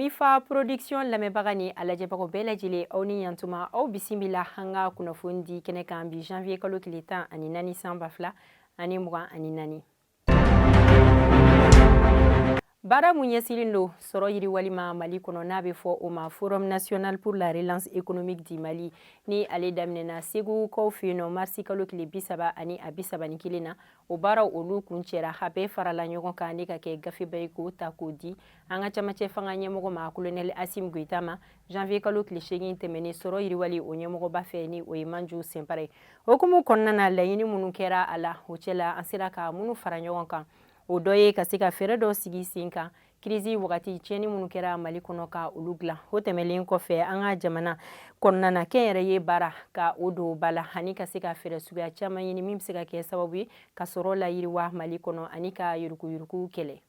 Sifa Production lamɛnbaga ni a lajɛbagaw bɛɛ lajɛlen, aw ni yantuma. Aw bisimila an ka kunnafoni di kɛnɛ kan bi, janvier kalo tile 14, san 2024. Baara mun ɲɛsinnen don sɔrɔ yiriwali ma Mali kɔnɔ, n'a bɛ fɔ o ma Forum national pour la relance économique du Mali, ni ale daminɛna Segukaw fɛ yen nɔ marisi kalo tile 30 ani a 31 na, o baaraw olu kuncɛra. A bɛɛ farala ɲɔgɔn kan ni ka kɛ gafeba ye k'o ta k'o di an ka camancɛ fanga ɲɛmɔgɔ ma, colonel Assimi Goïta ma, janvier kalo tile 8 tɛmɛnen, sɔrɔ yiriwali o ɲɛmɔgɔba fɛ, ni o ye Manju Sɛnpara ye. Hukumu kɔnɔna na, laɲini minnu kɛra a la, o cɛla an sera ka minnu fara ɲɔgɔn kan, o dɔ ye ka se ka fɛɛrɛ dɔ sigi sen kan crise wagati tiɲɛni minnu kɛra Mali kɔnɔ, ka olu dilan. O tɛmɛlen kɔfɛ, an ka jamana kɔnɔna na, kɛnyɛrɛye baara ka o don ba la, ani ka se ka fɛɛrɛ suguya caman ɲini min bɛ se ka kɛ sababu ye ka sɔrɔ layiriwa Mali kɔnɔ ani ka yuruguyurugu kɛlɛ.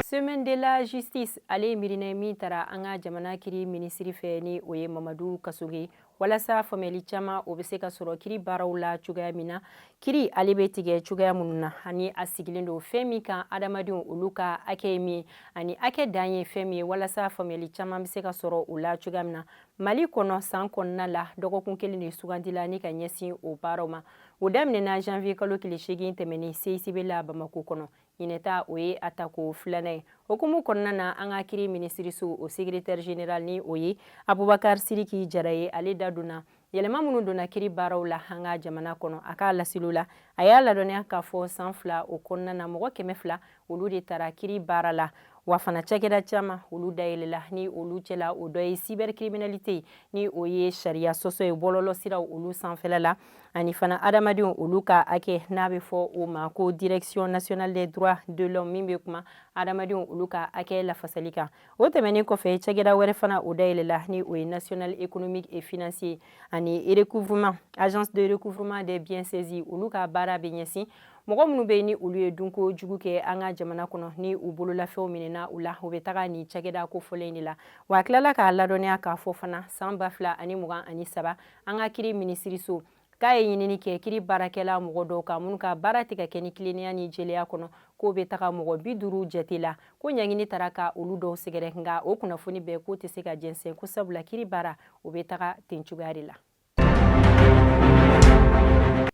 Semaine de la justice, ale ye miirina min tara an ka jamana kiri minisiri fɛ, ni o ye Mamadu Kasoge, walasa faamuyali caman o bɛ se ka sɔrɔ kiri baaraw la cogoya min na, kiri ale bɛ tigɛ cogoya minnu na, ani a sigilen don fɛn min kan, adamadenw olu ka hakɛ ye min ani hakɛ dan ye fɛn min ye, walasa faamuyali caman bɛ se ka sɔrɔ o la cogoya min na Mali kɔnɔ. San kɔnɔna la, dɔgɔkun kelen de sugandila ni ka ɲɛsin o baaraw ma. O daminɛna janvier kalo tile 8 tɛmɛnen CICB la Bamako kɔnɔ. Ɲinɛta, o ye a tako filanan ye. Hukumu kɔnɔna na, an ka kiri minisiriso o secrétaire général, ni o ye Abubakar Siriki Jara ye, ale da donna yɛlɛma minnu donna kiri baaraw la an ka jamana kɔnɔ. A k'a laseliw la, a y'a ladɔnniya k'a fɔ san 2 o kɔnɔna na, mɔgɔ 200 olu de taara kiri baara la. Wa fana, cakɛda caman olu dayɛlɛla, ni olu cɛla o dɔ ye cybercriminalité, ni o ye sariya sɔsɔ ye bɔlɔlɔ siraw olu sanfɛla la, ani fana adamadenw olu ka hakɛ, n'a bɛ fɔ o ma ko Direction nationale des droits de l'homme, min bɛ kuma adamadenw olu ka hakɛ lafasali kan. O tɛmɛnen kɔfɛ, cakɛda wɛrɛ fana o dayɛlɛla, ni o ye national économique et financier ani recouvrement, agence de recouvrement des biens saisis. Olu ka baara bɛ ɲɛsin mɔgɔ minnu bɛ yen, ni olu ye dunko jugu kɛ an ka jamana kɔnɔ, ni u bololafɛnw minɛna u la, u bɛ taga nin cakɛda kofɔlen in de la. Wa a tilala k'a ladɔnniya k'a fɔ fana, san 2023, an ka kiri minisiriso k'a ye ɲinini kɛ kiri baarakɛla mɔgɔ dɔw kan minnu ka baara tɛ ka kɛ ni tilennenya ni jɛlenya kɔnɔ, k'o bɛ taga mɔgɔ 50 jate la, ko ɲangini taara ka olu dɔw sɛgɛrɛ. Nka o kunnafoni bɛɛ k'o tɛ se ka jɛnsɛn, ko sabula kiri baara o bɛ taga ten cogoya de la.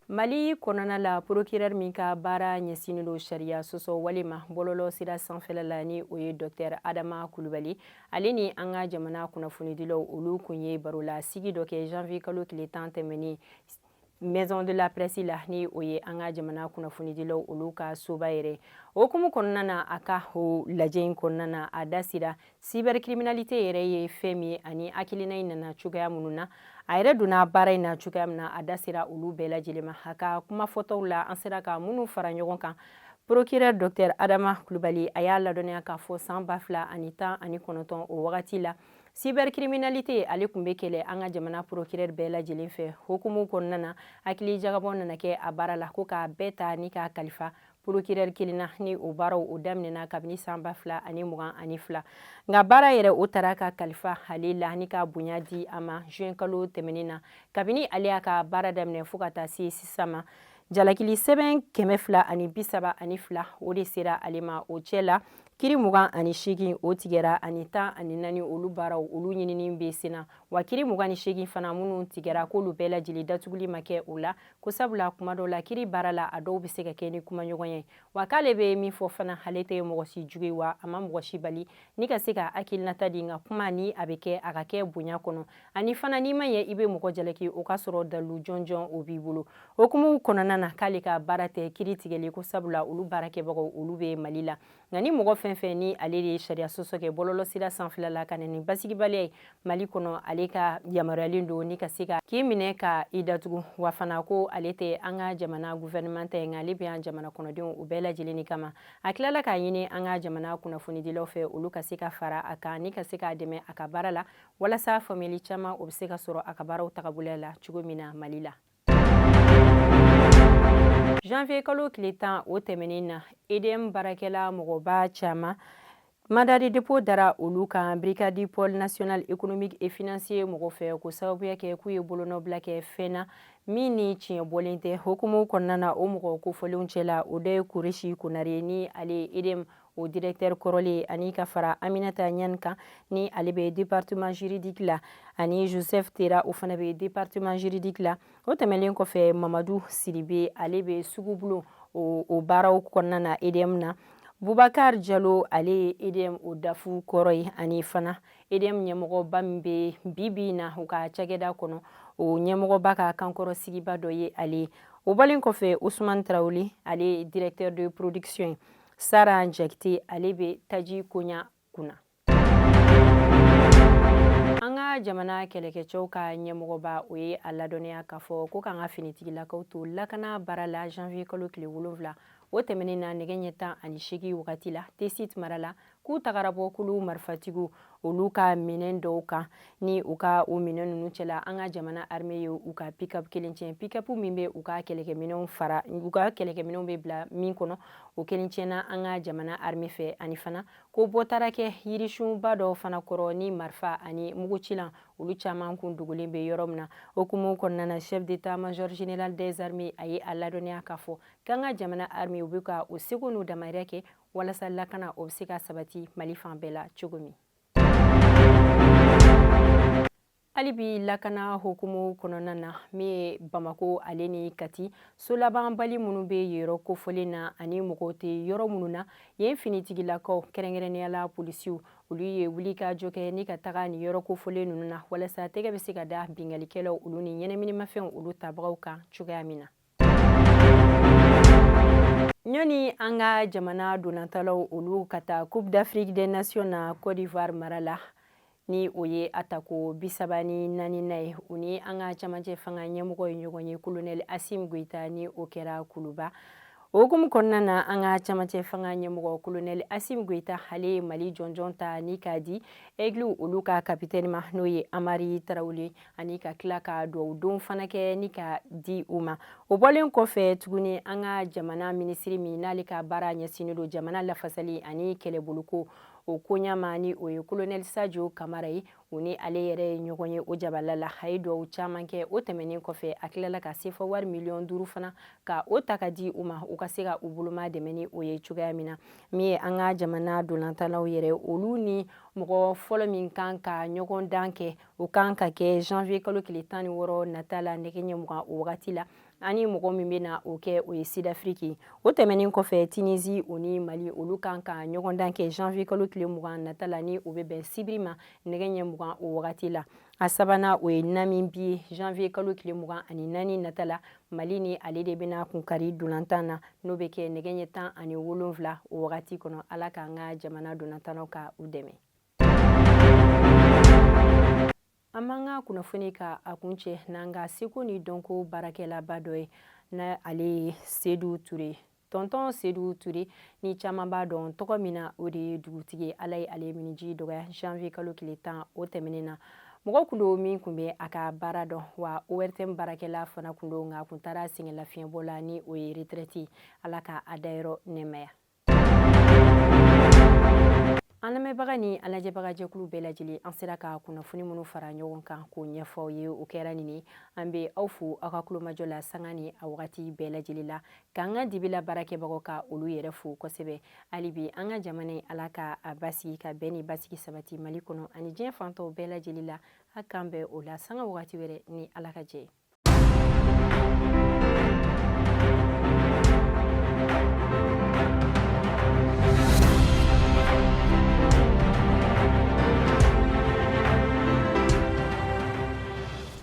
Mali kɔnɔna la, procureur min ka baara ɲɛsinnen don sariya sɔsɔ wale ma bɔlɔlɔ sira sanfɛla la, ni o ye docteur Adama Kulubali, ale ni an ka jamana kunnafonidilaw olu kun ye barola sigi dɔ kɛ janvier kalo tile 10 tɛmɛnen Maison de la presse la, ni o ye an ka jamana kunnafonidilaw olu ka soba yɛrɛ. O hukumu kɔnɔna na, a ka o lajɛ in kɔnɔna na, a da sira cybercriminalité yɛrɛ ye fɛn min ye, ani hakilina in nana cogoya minnu na, a yɛrɛ donna baara in na cogoya min na, a da sera olu bɛɛ lajɛlen ma. A ka kuma fɔtaw la, an sera ka minnu fara ɲɔgɔn kan, procureur docteur Adama Kulubali, a y'a ladɔnniya k'a fɔ san 2019, o wagati la, cybercriminalité ale tun bɛ kɛlɛ an ka jamana procureur bɛɛ lajɛlen fɛ. Hukumu kɔnɔna na, hakili jagabɔ nana kɛ a baara la ko k'a bɛɛ ta ni k'a kalifa procureur kelen na, ni o baaraw o daminɛna kabini san 2022. Nka baara yɛrɛ o taara ka kalifa ale la ni ka bonya di a ma juin kalo tɛmɛnen na. Kabini ale y'a ka baara daminɛ fo ka taa se sisan ma, jalakili sɛbɛn 232 o de sera ale ma. O cɛ la, kiri 28 o tigɛra, ani 14 olu baaraw olu ɲinini bɛ sen na. Wa kiri 28 fana minnu tigɛra, k'olu bɛɛ lajɛlen datuguli ma kɛ o la, ko sabula kuma dɔw la kiri baara la, a dɔw bɛ se ka kɛ ni kumaɲɔgɔnya ye. Wa k'ale bɛ min fɔ fana, ale tɛ mɔgɔ si jugu ye, wa a ma mɔgɔ si bali ni ka se ka hakilinata di. Nka kuma ni a bɛ kɛ, a ka kɛ bonya kɔnɔ, ani fana n'i ma ɲɛ i bɛ mɔgɔ jalaki, o ka sɔrɔ dalilu jɔnjɔn o b'i bolo. Hukumu kɔnɔna na, k'ale ka baara tɛ kiri tigɛli, ko sabula olu baarakɛbagaw olu bɛ Mali la. Nka ni mɔgɔ fɛn fɛn ni ale de ye sariya sɔsɔ kɛ bɔlɔlɔ sira sanfɛla la ka na ni basigibaliya ye Mali kɔnɔ, ale ka yamaruyalen don ni ka se ka k'i minɛ ka i datugu. Wa fana, ko ale tɛ an ka jamana gouvernement ta ye, nka ale bɛ an jamana kɔnɔdenw u bɛɛ lajɛlen kama. A tilala k'a ɲini an ka jamana kunnafonidilaw fɛ, olu ka se ka fara a kan ni ka se k'a dɛmɛ a ka baara la, walasa faamuyali caman o bɛ se ka sɔrɔ a ka baaraw tagabolo la cogo min na Mali la. Janvier kalo tile 10 o tɛmɛnen na, EDM baarakɛla mɔgɔba caman, mandat de dépôt dara olu kan brigade du pôle national économique et financier mɔgɔ fɛ, ko sababuya kɛ k'u ye bolonɔbila kɛ fɛn na min ni tiɲɛ bɔlen tɛ. Hukumu kɔnɔna na, o mɔgɔ kofɔlenw cɛla, o dɔ ye Kuresi Konare, ni ale ye EDM o directeur kɔrɔlen, ani ka fara Aminata Ɲani kan, ni ale bɛ département juridique la, ani Joseph Tera, o fana bɛ département juridique la. O tɛmɛnen kɔfɛ, Mamadu Sidibe, ale bɛ sugubulon o baaraw kɔnɔna na EDM na. Bubakar Jalo, ale ye EDM o DAF kɔrɔ ye, ani fana EDM ɲɛmɔgɔba min bɛ bi bi in na u ka cakɛda kɔnɔ, o ɲɛmɔgɔba ka kankɔrɔ sigiba dɔ ye ale ye. O bɔlen kɔfɛ, Usman Tarawele, ale ye directeur de production ye. Sara Jakite, ale bɛ taji koɲa kunna. An ka jamana kɛlɛkɛcɛw ka ɲɛmɔgɔba, o ye a ladɔnniya k'a fɔ ko k'an ka finitigilakaw to lakana baara la janvier kalo tile 7 o tɛmɛnen na, nɛgɛ ɲɛ 18 wagati la, Tesit mara la, k'u tagara bɔ kulu marifatigiw olu ka minɛn dɔw kan. Ni u ka o minɛn ninnu cɛla, an ka jamana armée ye u ka pick-up kelen tiɲɛ. Pick-up min bɛ u ka kɛlɛkɛminɛnw fara, u ka kɛlɛkɛminɛnw bɛ bila min kɔnɔ, o kelen tiɲɛna an ka jamana armée fɛ. Ani fana ko bɔ taara kɛ yirisunba dɔw fana kɔrɔ, ni marifa ani mugucilan olu caman kun dogolen bɛ yɔrɔ min na. O hukumu kɔnɔna na, chef d'état-major général des armées, a ye a ladɔnniya k'a fɔ k'an ka jamana armée, u bɛ ka o seko n'u damayira kɛ walasa lakana o bɛ se ka sabati Mali fan bɛɛ la cogo min. Hali bi lakana hukumu kɔnɔna na, min ye Bamako ale ni Kati solabanbali minnu bɛ yɔrɔ kofɔlen na ani mɔgɔw tɛ yɔrɔ minnu na yen, finitigilakaw, kɛrɛnkɛrɛnnenya la polisiw, olu ye wuli ka jɔ kɛ ni ka taga nin yɔrɔ kofɔlen ninnu na, walasa tɛgɛ bɛ se ka da binkannikɛlaw olu ni ɲɛnaminimafɛnw olu tabagaw kan cogoya min na. Ɲɔni an ka jamana ntolantalaw olu ka taa Coupe d'Afrique des Nations na Côte d'Ivoire mara la, ni o ye a tako 34nan ye, u ni an ka camancɛ fanga ɲɛmɔgɔ ye ɲɔgɔn ye, colonel Assimi Goïta, ni o kɛra Kuluba. O hukumu kɔnɔna na, an ka camancɛ fanga ɲɛmɔgɔ colonel Assimi Goïta, ale ye Mali jɔnjɔn ta ni k'a di Aigle olu ka capitaine ma, n'o ye Amari Tarawele, ani ka tila ka dugawu fana kɛ ni ka di u ma. O bɔlen kɔfɛ tuguni, an ka jamana minisiri min n'ale ka baara ɲɛsinnen don jamana lafasali ani kɛlɛboloko o koɲa ma, ni o ye colonel Sadio Kamara ye, o ni ale yɛrɛ ye ɲɔgɔn ye o jabala la. A ye dugawu caman kɛ. O tɛmɛnen kɔfɛ, a tilala ka sefa wari miliyɔn 5 fana ka o ta ka di u ma, u ka se ka u boloma dɛmɛ ni o ye cogoya min na. Min ye an ka jamana ntolantalaw yɛrɛ, olu ni mɔgɔ fɔlɔ min kan ka ɲɔgɔn dan kɛ, o kan ka kɛ janvier kalo tile 16 nata la, nɛgɛ ɲɛ 20 o wagati la. Ani mɔgɔ min bɛ na o kɛ, o ye Sud-Afrique. O tɛmɛnen kɔfɛ, Tunisie, o ni Mali, olu kan ka ɲɔgɔn dan kɛ janvier kalo tile 20 nata la, ni o bɛ bɛn sibiri ma, nɛgɛ ɲɛ 20 o wagati la. A sabanan, o ye Namibie, janvier kalo tile 24 nata la. Mali ni ale de bɛna kunkari ntolatan na, n'o bɛ kɛ nɛgɛ ɲɛ 17 o wagati kɔnɔ. Ala k'an ka jamana ntolatannaw ka u dɛmɛ. An b'an ka kunnafoni ka a kuncɛ n'an ka seko ni dɔnko baarakɛlaba dɔ ye, na ale ye Sedu Ture, tonton Sedu Ture, ni caman b'a dɔn tɔgɔ min na, o de ye dugutigi. Ala ye ale miniji dɔgɔya janvier kalo tile 10 o tɛmɛnen na. Mɔgɔ kun don min kun bɛ a ka baara dɔn, wa ORTM baarakɛla fana kun don, nka a kun taara sɛgɛn lafiɲɛbɔ la, ni o ye retraite. Ala ka a dayɔrɔ nɛmaya. An lamɛnbaga ni an lajɛbaga jɛkulu bɛɛ lajɛlen, an sera ka kunnafoni minnu fara ɲɔgɔn kan k'o ɲɛfɔ aw ye, o kɛra nin ye. An bɛ aw fo aw ka kulomajɔ la sanga ni a wagati bɛɛ lajɛlen la, k'an ka dibila baarakɛbagaw ka olu yɛrɛ fo kosɛbɛ. Hali bi, an ka jamana, Ala ka a basigi, ka bɛn ni basigi sabati Mali kɔnɔ ani diɲɛ fantɔw bɛɛ lajɛlen la. A k'an bɛn o la sanga wagati wɛrɛ, ni Ala ka jɛ ye.